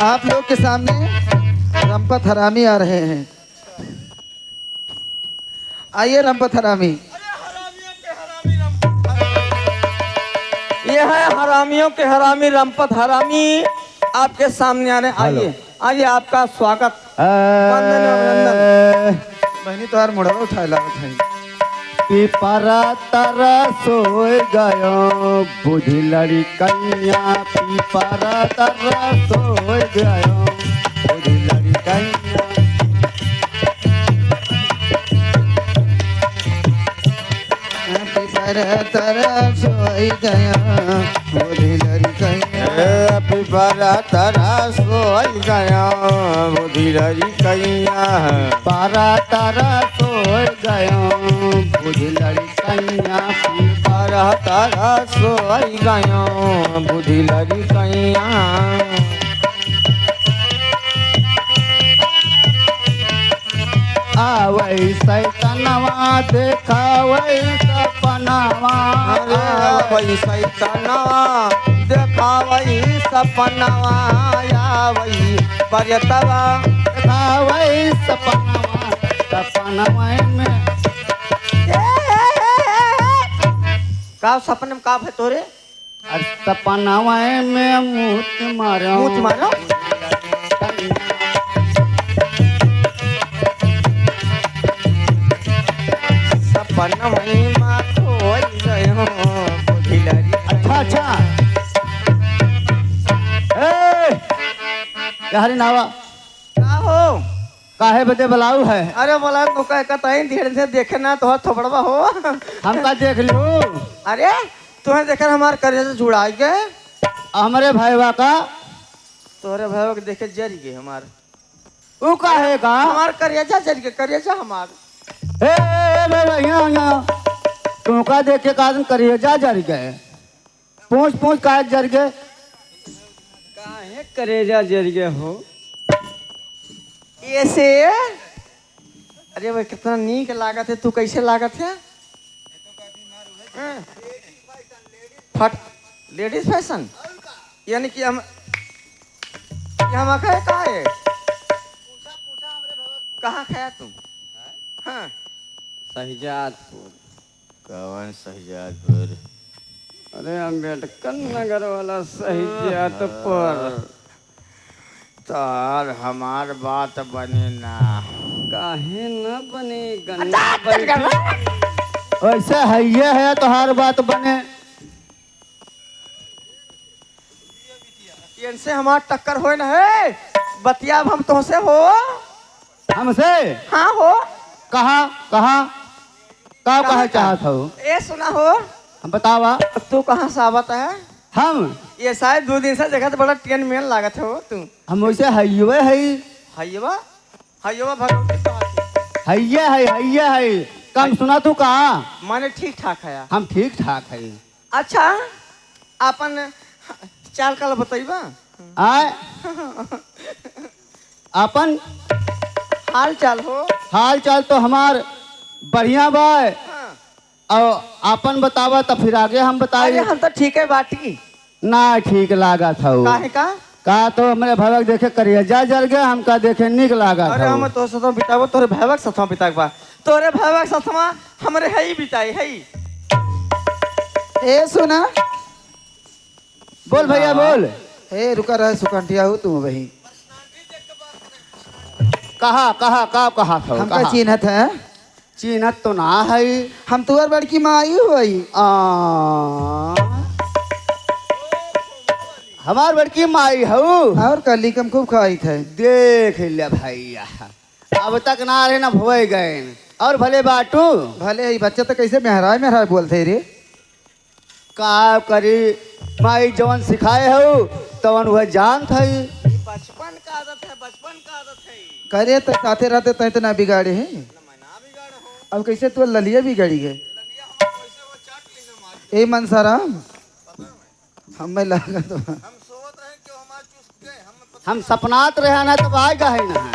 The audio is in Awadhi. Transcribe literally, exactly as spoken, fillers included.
आप लोग के सामने रंपत हरामी आ रहे हैं। आइए रंपत हरामी। ये है हरामियों के हरामी रंपत हरामी, आपके सामने आ रहे हैं। आइए, आइए, आपका स्वागत। वंदन, अभिनंदन। बहनी तोहार मुड़वा उठाए लागत है। पिपरा तर सोय गयो, बुद्धि लड़कैया, पिपरा तर सोय गयो, बुद्धि लड़कैया। पिपरा तर सोय गयो, बुद्धि लड़कैया। ए, पिपरा तर सोय गयो, बुद्धि लड़कैया। पिपरा तर सोय गयो, बुद्धि लड़कैया। पिपरा तर सोय गयो, बुद्धि लड़कैया। आवै सैतनवा देखावै सपनवा। अरे आवै सैतनवा देखावै सपनवा, आवै प्रेतवा देखावै सपनवा, सपनवा में। का सपने में का भय तोरे? अरे सपनवा में मूत मारो। मूत मारो? सपनवा में खोई गयो, बुद्धि लड़ी। अच्छा, अच्छा। ए, यारी नावा। का हो? काहे बदे बुलाऊ है? अरे बोला तो कह, कहता ही ढेर से देखे ना तो थोपड़वा हो। हमका देख लियो। अरे तुम्हें देखे हमार करेजा जुड़ाई गए। हमरे भाईवा का? तोहरे भाईवा के देखे जरी गए हमार। ऊ काहे का? हमार करेजा जरी गए, करेजा हमार। ए, ए, ए, भाई, भाई, यहाँ, यहाँ। तुमका देखे का दिन करेजा जरी गए। पूछ, पूछ, काहे जर गए? काहे करेजा जर गए हो? ऐसे? अरे भाई, कितना नीक लागत है, तू कैसे लागत है? हाँ? फट, ladies fashion? यानी कि हम, कि हम आखा है, कहाँ है? कहाँ खाया तू? हाँ। शहजादपुर। कवन शहजादपुर? अरे, अम्बेडकर नगर वाला शहजादपुर। तार हमार बात बने ना। काहे न बने, गन्ना बैठे। वैसे हइये है, तोहार बात बने। इनसे हमार टक्कर होए न है, बतियाब हम तोहसे हो। हमसे? हाँ हो। कहा, कहा, का कहा कहे चाहत हो? ए सुना हो। हम बतावा। तू कहाँ से आवत है? हम? ये शायद दो दिन से देखत बड़ा टेन मेन लागत हो तू। हम वैसे हइये हई। हइये? हइये भगवती कहाँ से? हइये हई, हइये हई। कम सुना तू कहा? माने ठीक ठाक है। हम ठीक ठाक हई। अच्छा, आपन चाल काल बतइबा? आय? आपन? हाल चाल हो? हाल चाल तो हमार बढ़िया बा। हाँ। और आपन बतावा तो फिर आगे हम बताई। अरे हम तो ठीक है बाटी। ना ठीक लागत हौ। काहे का? का तो हमरे भैया के देखे करेजा जर गए, हमका देखे नीक लागत अरे हौ। हम तोहरे साथ बिताबो, तोहरे भैया के साथ बिताबा। तोहरे भैया के साथ हमरे हई बिताई, हई। ए सुना। बोल भैया, हाँ। बोल। ए रुका रहे सुकंठिया हो तू वही। कहा, कहा, का कहा था, हमका कहा? चिन्हत है? चिन्हत तो ना है। हम तुअर बड़की माई होई। आ, हमार बड़की माई हऊ। और कली कम खूब खाई थे। देख ले भैया, अब तक ना रहे ना भोए गए। और भले बाटू। भले ही बच्चा तो कैसे मेहराए मेहराए बोलते रे। का करी, माई जवन सिखाए हऊ, तवन वह जानत हई। बचपन का आदत है, बचपन का आदत है। करे तो साथे रहते तय तो ना बिगाड़े हैं। ना, मैं ना बिगाड़ हूँ। अब कैसे तू ललिया बिगाड़ी है? ललिया हम कैसे वो चाट ली ना मार। ए मनसाराम, पता है। हमें लागत बा। हम सोवत रहे, क्यों हमार चुस्त गए, हम पता हम सपनात रहे ना, तब आए गए ना।